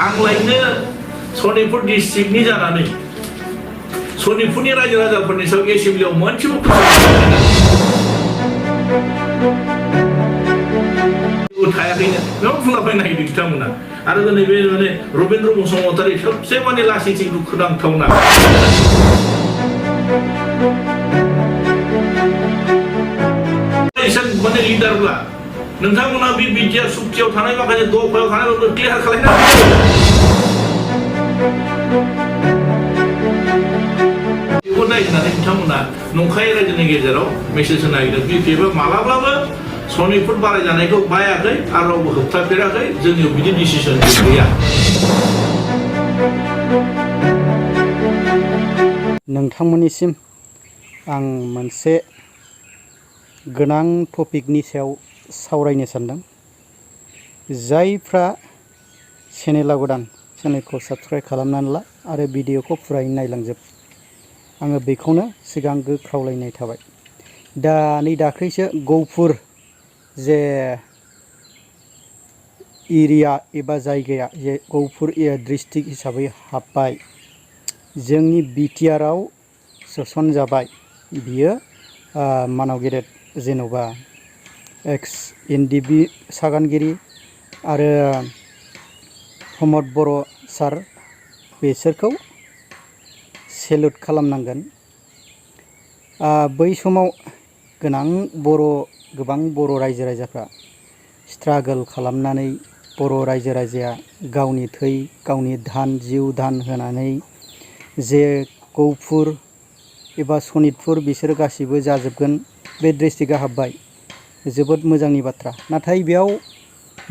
आंलायनो सनितपुर डिस्ट्रिक्टनि जानानै सनितपुरनि रायजो राजाफोरनि सायाव एसेम्ब्लियाव मोनसेबो थायाखैनो बेयाव बुंलाबायनो नागिरदों बिथांमोना आरो दिनै बे माने रबीन्द्र बसुमतारी सबसे माने लासिथि दुखुनांथावना माने लिडारब्ला नोंथांमोना बे बिटिआ सुक्तियाव थानाय माखासे दफायाव थानायफोरखौ क्लियार खालामनो बेखौ नायनानै बिथांमोना नंखाय रायजोनि गेजेराव मेसेज होनो नागिरदों बिपिएफआ मालाब्लाबो सनितपुर बारायजानायखौ बायाखै आरो रावबो होबथाफेराखै जोंनियाव बिदि डिसिसन गैया। नोंथांमोननिसिम आं मोनसे गोनां टपिकनि सायाव सावरायनो सानदों। जायफ्रा चेनेला गोदान चेनेलखौ साबस्क्राइब खालामनानै ला आरो भिडिअखौ फुरायै नायलांजोब। आङो बेखौनो सिगांग्रो खावलायनाय थाबाय। नै दाख्लैसो गहपुर जे एरिया एबा जायगाया जे गहपुर डिस्ट्रिक्ट हिसाबै हाबबाय जोंनि बिटिआरआव सोसनजाबाय बियो मानाव गेदेर जेन'बा एक्स एनडिबि सागानगिरि आरो प्रमद बर' सार बेसोरखौ सेलुट खालामनांगोन। बै समाव गोबां बर' रायजो राजाफ्रा स्ट्रागल खालामनानै बर' रायजो राजाया गावनि थै गावनि धान जिउ धान होनानै जे गहपुर एबा सनितपुर बिसोरो गासिबो जाजोबगोन बे डिस्ट्रिक्टआ हाबबाय जोबोद मोजांनि बाथ्रा। नाथाय बेयाव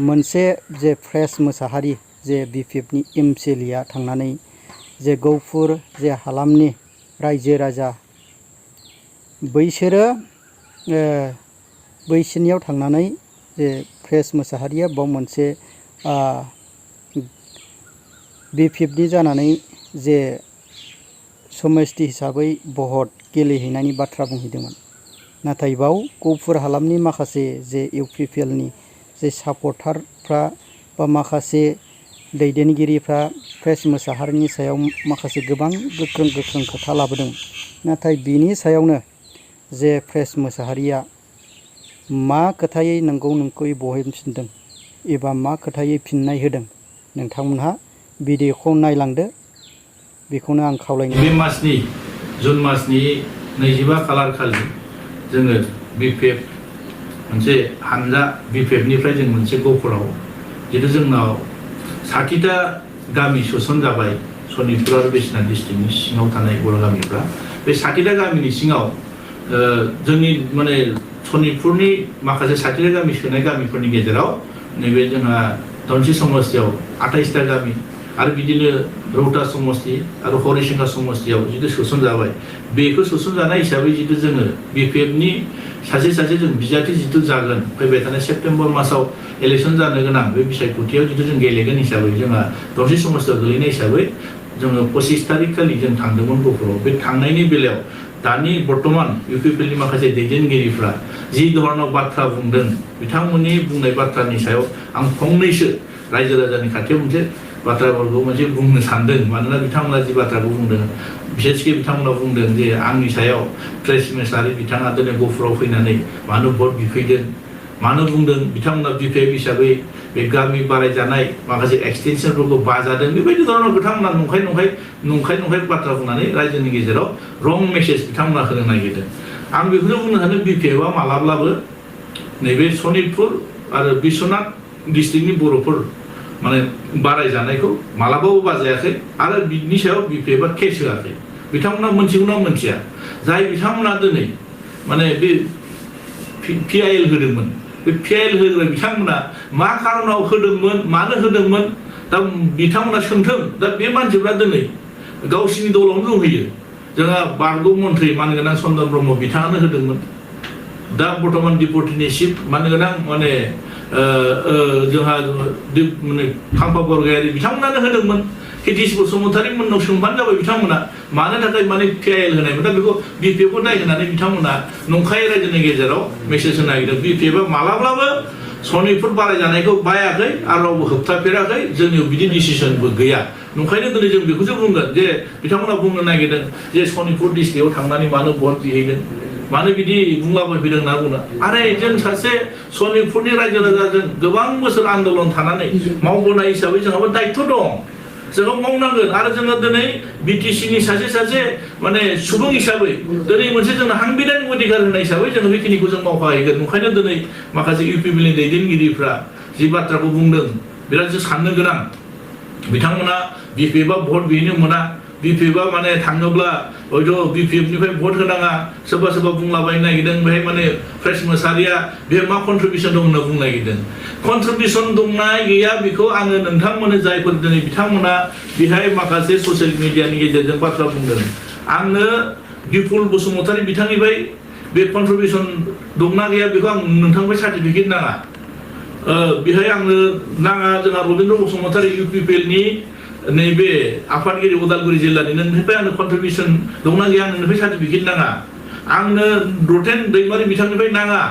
मोनसे जे प्रेस मोसाहारि जे बिपिएफनि एमसिएलएआ थांनानै जे गहपुर जे हालामनि रायजो राजा बैसोरनियाव थांनानै जे प्रेस मोसाहारिया बाव मोनसे बिपिएफनि जानानै जे समस्ति हिसाबै भट गेलेहैनायनि बाथ्रा बुंहैदोंमोन। नाथाय बाव गहपुर हालामनि माखासे जे इउपिपिएलनि जे सापर्टारफ्रा बा माखासे दैदेनगिरिफ्रा प्रेस मोसाहारिनि सायाव माखासे गोबां गोख्रों खोथा लाबोदों। नाथाय बिनि सायावनो जे प्रेस मोसाहारिया मा खोथायै नंगौ नंखौयै बहनफिनदों एबा मा खोथायै फिननाय होदों नोंथांमोनहा भिडिअखौ नायलांदो बेखौनो आं खावलायनो। बे मासनि जुन मासनि 25 खालार खालि जोङो बिपिएफ मोनसे हानजा बिपिएफनिफ्राय जों मोनसे गहपुराव जितु जोंनाव 60टा गामि सोसनजाबाय सनितपुर आरो बिश्वनाथ डिस्ट्रिक्टनि सिङाव थानाय बर' गामिफ्रा बे 60टा गामिनि सिङाव जोंनि माने सनितपुरनि माखासे 60टा गामि सोनाय गामिफोरनि गेजेराव नैबे जोंहा धनसि समस्तियाव 28टा गामि आरो बिदिनो रौता समस्ति आरो हरिसिंगा समस्तियाव जितु सोसनजाबाय बेखौ सोसनजानाय हिसाबै जितु जोङो बिपिएफनि सासे जों बिजाथि जितु जागोन फैबाय थानाय सेप्तेम्बर मासाव इलेक्सन जानो गोनां बे बिसायख'थियाव जितु जों गेलेगोन हिसाबै जोंहा धनसि समस्तियाव गोलैनाय हिसाबै जोङो 25 तारिख खालि जों थांदोंमोन गहपुराव। बे थांनायनि बेलायाव दानि बर्तमान इउपिपिएलनि माखासे दैदेनगिरिफ्रा जि धरनाव बाथ्रा बुंदों बिथांमोननि बुंनाय बाथ्रानि सायाव आं फंनैसो रायजो राजानि खाथियाव मोनसे बाथ्राफोरखौ मोनसे बुंनो सानदों। मानोना बिथांमोना जि बाथ्राखौ बुंदों बिसेसके बिथांमोना बुंदों जे आंनि सायाव प्रेस मोसाहारि बिथाङा दिनै गहपुराव फैनानै मानो भट बिफैदों मानो बुंदों बिथांमोना बिपिएफ हिसाबै बे गामि बारायजानाय माखासे एक्सटेनसनफोरखौ बाजादों बेबायदि धरनाव बिथांमोना नंखाय बाथ्रा बुंनानै रायजोनि गेजेराव रं मेसेज बिथांमोना होनो नागिरदों। आं बेखौनो बुंनो सानो बिपिएफआ मालाब्लाबो नैबे सनितपुर आरो बिश्वनाथ डिस्ट्रिक्टनि बर'फोर माने बारायजानायखौ मालाबाबो बाजायाखै आरो बिनि सायाव बिपिएफआ केस होआखै। बिथांमोना मोनथिगौना मोनथिया जाय बिथांमोना दिनै माने बे पिआइएल होदोंमोन बे पिआइएल होग्रा बिथांमोना मा खारनाव होदोंमोन मानो होदोंमोन दा बिथांमोना सोंथों। दा बे मानसिफ्रा दिनै गावसिनि दलावनो दंहैयो। जोंहा बारग' मन्थ्रि मानगोनां चन्दन ब्रह्म बिथाङानो होदोंमोन। दा बर्तमान डिपुटिनि चिफ मानगोनां माने जोंहा माने खाम्फा बरगयारि बिथांमोनानो होदोंमोन। केटिस बसुमतारी मोननाव सोंबानो जाबाय बिथांमोना मानो थाखाय माने पिआइएल होनायमोन। दा बेखौ बिपिएफखौ नायहोनानै बिथांमोना नंखाय रायजोनि गेजेराव मेसेज होनो नागिरदों। बिपिएफआ मालाब्लाबो सनितपुर बारायजानायखौ बायाखै आरो रावबो होबथाफेराखै जोंनियाव बिदि डिसिसनबो गैया नंखायनो दिनै जों बेखौसो बुंगोन जे बिथांमोना बुंनो नागिरदों जे सनितपुर डिस्ट्रिक्टआव थांनानै मानो भट बिहैदों मानो बिदि बुंलाबायफैदों होनना बुङो आरे जों सासे सनितपुरनि रायजो राजाजों गोबां बोसोर आन्दोलन थानानै मावबोनाय हिसाबै जोंहाबो दायित्व दं जोङो मावनांगोन आरो जोङो दिनै बिटिसिनि सासे माने सुबुं हिसाबै दिनै मोनसे जोंनो साংবিধানিক अधिकार होनाय हिसाबै जोङो बेखिनिखौ जों मावफाहैगोन ओंखायनो दिनै माखासे इउपिपिएलनि दैदेनगिरिफ्रा जि बाथ्राखौ बुंदों बिराद साननो गोनां बिथांमोना बिपिएफआ भट बिहैनो मोना बिपिएफआ माने थाङोब्ला हयथ' बिपिएफनिफ्राय भट होनाङा सोरबा बुंलाबायनो नागिरदों बेहाय माने प्रेस मोसाहारिया बेहाय मा कन्ट्रिबिउसन दं होनना बुंनो नागिरदों कन्ट्रिबिउसन दंना गैया बेखौ आङो नोंथांमोननो जायफोर दिनै बिथांमोना बेहाय माखासे ससियेल मिडियानि गेजेरजों बाथ्रा बुंदों आंनो बिपुल बसुमतारी बिथांनिफ्राय बे कन्ट्रिबिउसन दंना गैया बेखौ आं नोंथांनिफ्राय सार्टिफिकेट नाङा बेहाय आंनो नाङा जोंहा रबीन्द्र बसुमतारी इउपिपिएलनि नैबे आफादगिरि उदालगुरि जिल्लानि नोंनिफ्राय आंनो कन्ट्रिबिउसन दंना गैया आं नोंनिफ्राय सार्टिफिकेट नाङा आंनो रतेन दैमारि बिथांनिफ्राय नाङा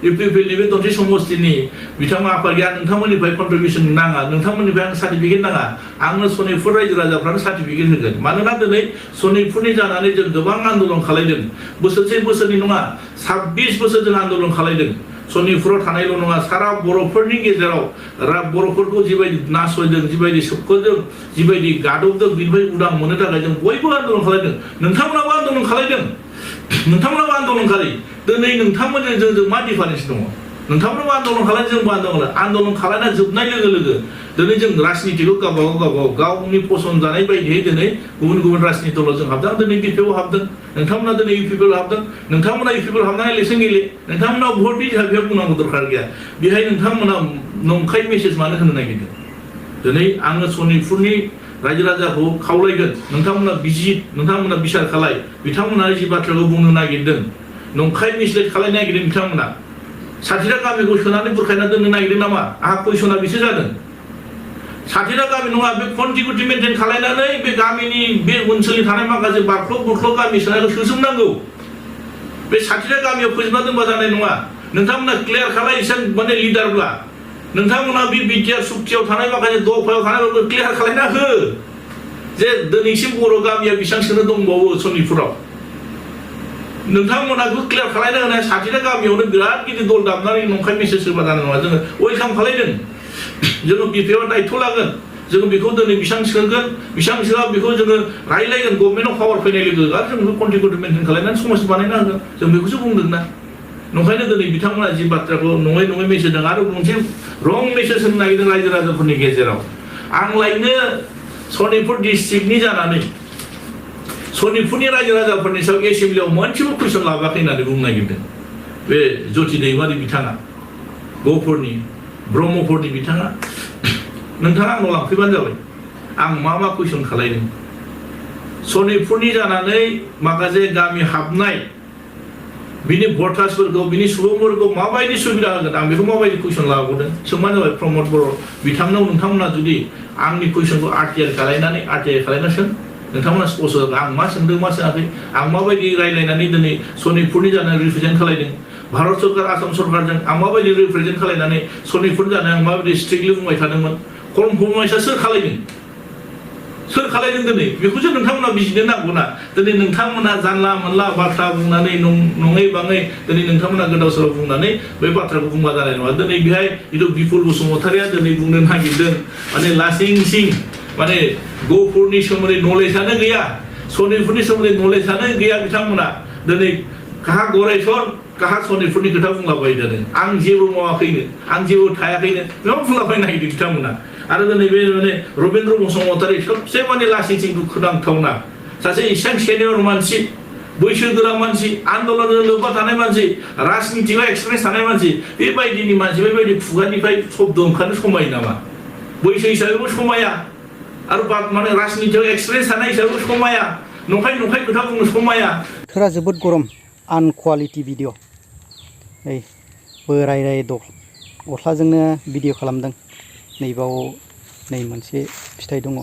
इउपिपिएलनि बे दनसे समस्तिनि बिथाङा आफादगिरि नोंथांमोननिफ्राय कन्ट्रिबिउसन नाङा नोंथांमोननिफ्राय आं सार्टिफिकेट नाङा आंनो सनितपुर रायजो राजाफ्रानो सार्टिफिकेट होगोन मानोना दिनै सनितपुरनि जानानै जों गोबां आन्दोलन खालायदों बोसोरसे बोसोरनि नङा 26 बोसोर जों आन्दोलन खालायदों सनितपुराव थानायल' नङा सारा बर'फोरनि गेजेराव बर'फोरखौ जिबायदि नासयदों जिबायदि सोबख'दों जिबायदि गादबदों बिनिफ्राय उदां मोननो थाखाय जों बयबो आन्दोलन खालायदों नोंथांमोनाबो आन्दोलन खालायदों नोंथांमोनाबो आन्दोलनकारि दिनै नोंथांमोनजों जोंजों मा डिफारेन्स दङ नोंथांमोनाबो आन्दोलन खालाय जोंबो आन्दोलन खालायना जोबनाय लोगो लोगो दिनै जों राजनितिखौ गावबागाव गावनि फसन जानाय बायदियै दिनै गुबुन राजनिति दलाव जों हाबदों दिनै बिपिएफआव हाबदों नोंथांमोना दिनै इउपिपिएल हाबदों नोंथांमोना इउपिपिएल हाबनानै इलेक्सन गेले नोंथांमोना भट बि बेयाव बुंनांगौ दरकार गैया बेहाय नोंथांमोना नंखाय मेसेज मानो होनो नागिरदों दिनै आङो सनितपुरनि रायजो राजाखौ खावलायगोन नोंथांमोना बिजित नोंथांमोना बिसार खालाय बिथांमोना जि बाथ्राखौ बुंनो नागिरदों नंखाय मिसलेट खालायनो नागिरदों बिथांमोना 60टा गामिखौ सोनानै बुरखायना दोननो नागिरदों नामा आहा कुइसना बिसो जादों 60टा गामि नङा बे कन्टिगिउटि मेनटेन खालायनानै बे गामिनि बे ओनसोलनि थानाय माखासे बारख्ल गामि सोनायखौ सोसोमनांगौ बे 60टा गामियाव फोजोबना दोनबा जानाय नङा नोंथांमोना क्लियार खालाय इसान माने लिडारब्ला नोंथांमोना बे बिटिआर सुक्तियाव थानाय माखासे दफायाव थानायफोरखौ क्लियार खालायना हो जे दिनैसिम बर' गामिया बेसेबां सोनो दंबावो सनितपुराव नोंथांमोनाखौ क्लियार खालायना होनाय 60टा गामियावनो बिराद गिदिर दल दाबनानै नंखाय मेसेज होबा जानाय नङा जोङो वेलकाम खालायदों जोङो बिपिएफआव दायित्व लागोन जोङो बेखौ दिनै बेसेबां सोगोन बेसेबां सोआ बेखौ जोङो रायलायगोन गभर्नमेन्टआव पावार फैनाय लोगो आरो जों बेखौ कन्टिगिउटि मेनटेन खालायनानै समाज बानायना होगोन जों बेखौसो बुंदों ना नंखायनो दिनै बिथांमोना जि बाथ्राखौ नङै मेसेज होदों आरो मोनसे रं मेसेज होनो नागिरदों रायजो राजाफोरनि गेजेराव आं लायनो सनितपुर डिस्ट्रिक्टनि जानानै सनितपुरनि रायजो राजाफोरनि सायाव एसेम्ब्लियाव मोनसेबो कुइसन लाबोआखै होननानै बुंनो नागिरदों बे ज्योति दैमारि बिथाङा गहपुरनि ब्रह्मपुरनि बिथाङा नोंथाङा आंनाव लांफैबानो जाबाय आं मा कुइसन खालायदों सनितपुरनि जानानै माखासे गामि हाबनाय बिनि भटार्सफोरखौ बिनि सुबुंफोरखौ माबायदि सुबिदा होगोन आं बेखौ माबायदि कुइसन लाबोदों सोंबानो जाबाय प्रमद बर' बिथांनाव नोंथांमोना जुदि आंनि कुइसनखौ आरटिआइ खालायना सों नोंथांमोना स्पस्ट आं मा सोंदों मा सोङाखै आं माबायदि रायलायनानै दिनै सनितपुरनि जानानै रिप्रेजेन्ट खालायदों भारत सरकार आसाम सरकारजों आं माबायदि रिप्रेजेन्ट खालायनानै सनितपुर जानाय आं माबायदि स्ट्रिक्टलि बुंबाय थादोंमोन कमप्रमाइसआ सोर खालायदों दिनै बेखौसो नोंथांमोना बिजिरनो नांगौ ना दिनै नोंथांमोना जानला मोनला बाथ्रा बुंनानै नङै बाङै दिनै नोंथांमोना गोदाव सोराव बुंनानै बै बाथ्राखौ बुंबा जानाय नङा दिनै बेहाय जिथु बिपुल बसुमतारिया दिनै बुंनो नागिरदों माने लासिं सिं माने गहपुरनि सोमोन्दै नलेजआनो गैया सनितपुरनि सोमोन्दै नलेजआनो गैया बिथांमोना दिनै काहा गरायसर काहा सनितपुरनि खोथा बुंलाबाय जादों आं जेबो मावाखैनो आं जेबो थायाखैनो बेयाव बुंलाबायनो नागिरदों बिथांमोना आरो दिनै बे माने रबीन्द्र बसुमतारी सबसे माने लासिंसिं दुखुनांथावना सासे इसेबां सेनियर मानसि बैसोगोरा मानसि आन्दोलनजों लोब्बा थानाय मानसि राजनितियाव एक्सपिरियेन्स थानाय मानसि बेबायदिनि मानसि बेबायदि खुगानिफ्राय शब्द ओंखारनो समायो नामा बैसो हिसाबैबो समाया आरो माने राजनितियाव एक्सपिरियेन्स थानाय हिसाबैबो समाया नंखाय खोथा बुंनो समाया बोथोरा जोबोद गरम आनकुवालिटि भिडिअ नै बोराय गस्लाजोंनो भिडिअ खालामदों नैबाव नै मोनसे फिथाइ दङ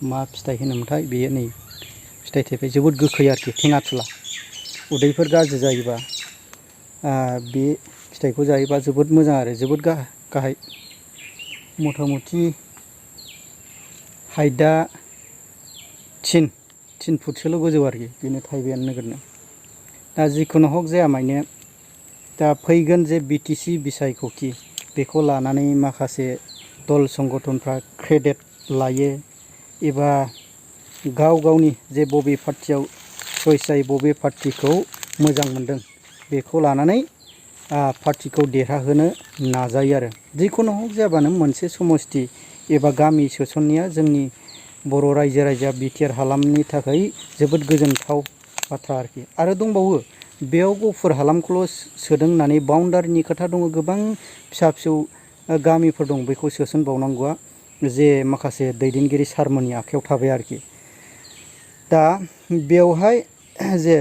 मा फिथाइ होनोमोनथाय बेयो नै फिथाइ थाइबाय जोबोद गोखै आरोखि थेङा थुला उदैफोर गाज्रि जायोबा बे फिथाइखौ जायोबा जोबोद मोजां आरो जोबोद गाहाय मथा मथि हाइटआ 3 फुटसोल' गोजौ आरोखि बेनो थाइबायानो नोगोरनो। दा जिखुनु हक जाया माने दा फैगोन जे बिटिसि बिसायख'थि बेखौ लानानै माखासे दल संगठनफ्रा क्रेडिट लायो एबा गाव गावनि जे बबे पार्टियाव चयस जायो बबे पार्टिखौ मोजां मोनदों बेखौ लानानै पार्टिखौ देरहाहोनो नाजायो आरो। जिखुनु हक जायाबानो मोनसे समस्ति एबा गामि सोसननाया जोंनि बर' रायजो राजा बिटिआर हालामनि थाखाय जोबोद गोजोनथाव बाथ्रा आरोखि। आरो दंबावो बेयाव गफुर हालामखौल' सोदों होननानै बाउन्डारिनि खोथा दङ, गोबां फिसा फिसौ गामिफोर दं, बेखौ सोसनबावनांगौआ जे माखासे दैदेनगिरि सारमोननि आखायाव थाबाय आरोखि। दा बेवहाय जे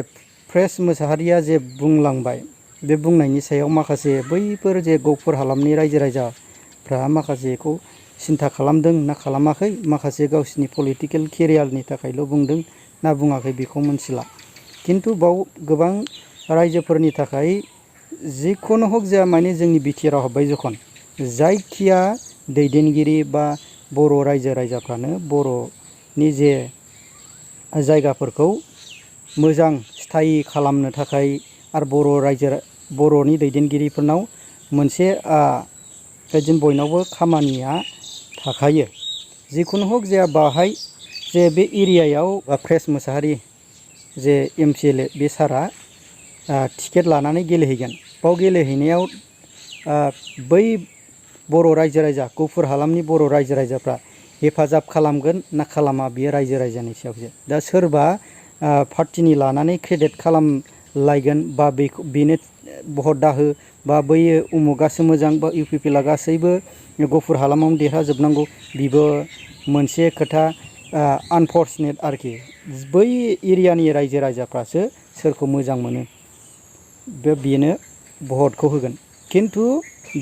प्रेस मोसाहारिया जे बुंलांबाय बे बुंनायनि सायाव माखासे बैफोर जे गफुर हालामनि रायजो राजाफ्रा माखासेखौ सिन्था खालामदों ना खालामाखै, माखासे गावसिनि पलिटिकेल केरियारनि थाखायल' बुंदों ना बुङाखै बेखौ मिथिला। खिन्थु बाव गोबां रायजोफोरनि थाखाय जिखुनु हक जाया माने जोंनि बिटिआराव हाबबाय जखन जायखिया दैदेनगिरि बा बर' रायजो राजाफ्रानो बर'नि जे जायगाफोरखौ मोजां स्थायि खालामनो थाखाय आरो बर'नि दैदेनगिरिफोरनाव मोनसे बेदिनो बयनावबो खामानिया थाखायो। जिखुनु हक जाया बाहाय जे बे एरियायाव प्रेस मोसाहारि जे MCLA बे सारा टिकेट लानानै गेलेहैगोन। बाव गेलेहैनायाव बै बर' रायजो राजा गफुर हालामनि बर' रायजो राजाफ्रा हेफाजाब खालामगोन ना खालामा बेयो रायजो राजानि सायावसो। दा सोरबा पार्टिनि लानानै क्रेडिट खालामलायगोन बा बेनो भट दाहो बा बैयो उमुगासो मोजां बा UPPLआ गासैबो गफुर हालामावनो देरहाजोबनांगौ, बेबो मोनसे खोथा आनफर्चुनेट आरोखि। बै एरियानि रायजो राजाफ्रासो सोरखौ मोजां मोनो बेनो भटखौ होगोन। खिन्थु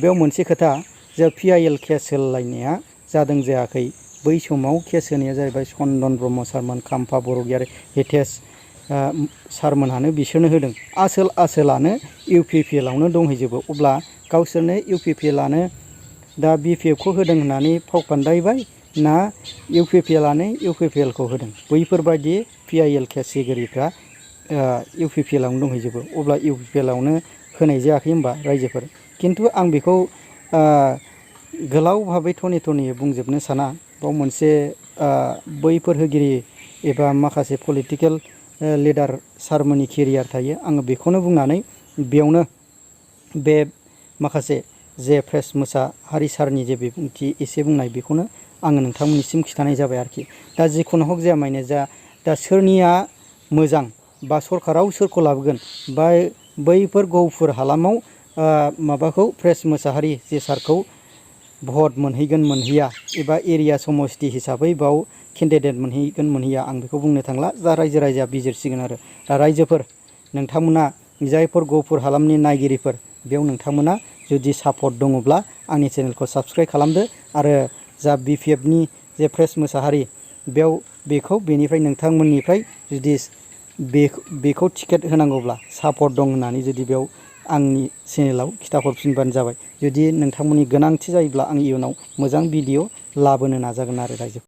बेयाव मोनसे खोथा जे PIL केस होलायनाया जादों जायाखै, बै समाव केस होनाया जाहैबाय चन्दन ब्रह्म सारमोन, खाम्फा बरगयारि, हितेश सारमोनहानो बिसोरनो होदों। आसोलानो UPPLआवनो दंहैजोबो। अब्ला गावसोरनो UPPLआनो दा BPFखौ होदों होननानै फाव फान्दायबाय ना UPPLआनो UPPLखौ होदों। बैफोरबायदि PIL केस होगिरिफ्रा UPPLआवनो दंहैजोबो। अब्ला UPPLआवनो होनाय जायाखै होनबा रायजोफोर। खिन्थु आं बेखौ गोलाव भाबै थने बुंजोबनो साना। बाव मोनसे बैफोर होगिरि एबा माखासे पलिटिकेल लिडार सारमोननि केरियार थायो। आङो बेखौनो बुंनानै बेयावनो बे माखासे जे प्रेस मोसाहारि सारनि जे बिबुंथि एसे बुंनाय बेखौनो आङो नोंथांमोननिसिम खिन्थानाय जाबाय आरोखि। दा जिखुनु हक जाया माने दा सोरनिया मोजां बा सरकाराव सोरखौ लाबोगोन बा बैफोर गफुर हालामाव माबाखौ प्रेस मोसाहारि जे सारखौ भट मोनहैगोन मोनहैया एबा एरिया समस्ति हिसाबै बाव केन्डिडेट मोनहैगोन मोनहैया आं बेखौ बुंनो थांला। दा रायजो राजाया बिजिरसिगोन आरो। दा रायजोफोर नोंथांमोना जायफोर गफुर हालामनि नायगिरिफोर बेयाव नोंथांमोना जुदि सापर्ट दङब्ला आंनि चेनेलखौ साबस्क्राइब खालामदो आरो जा BPFनि जे प्रेस मोसाहारि बेखौ बेनिफ्राय नोंथांमोननिफ्राय जुदि बेखौ टिकेट होनांगौब्ला सापर्ट दं होननानै जुदि बेयाव आंनि चेनेलाव खिथाहरफिनबानो जाबाय। जुदि नोंथांमोननि गोनांथि जायोब्ला आं इयुनाव मोजां भिडिअ लाबोनो नाजागोन आरो रायजो।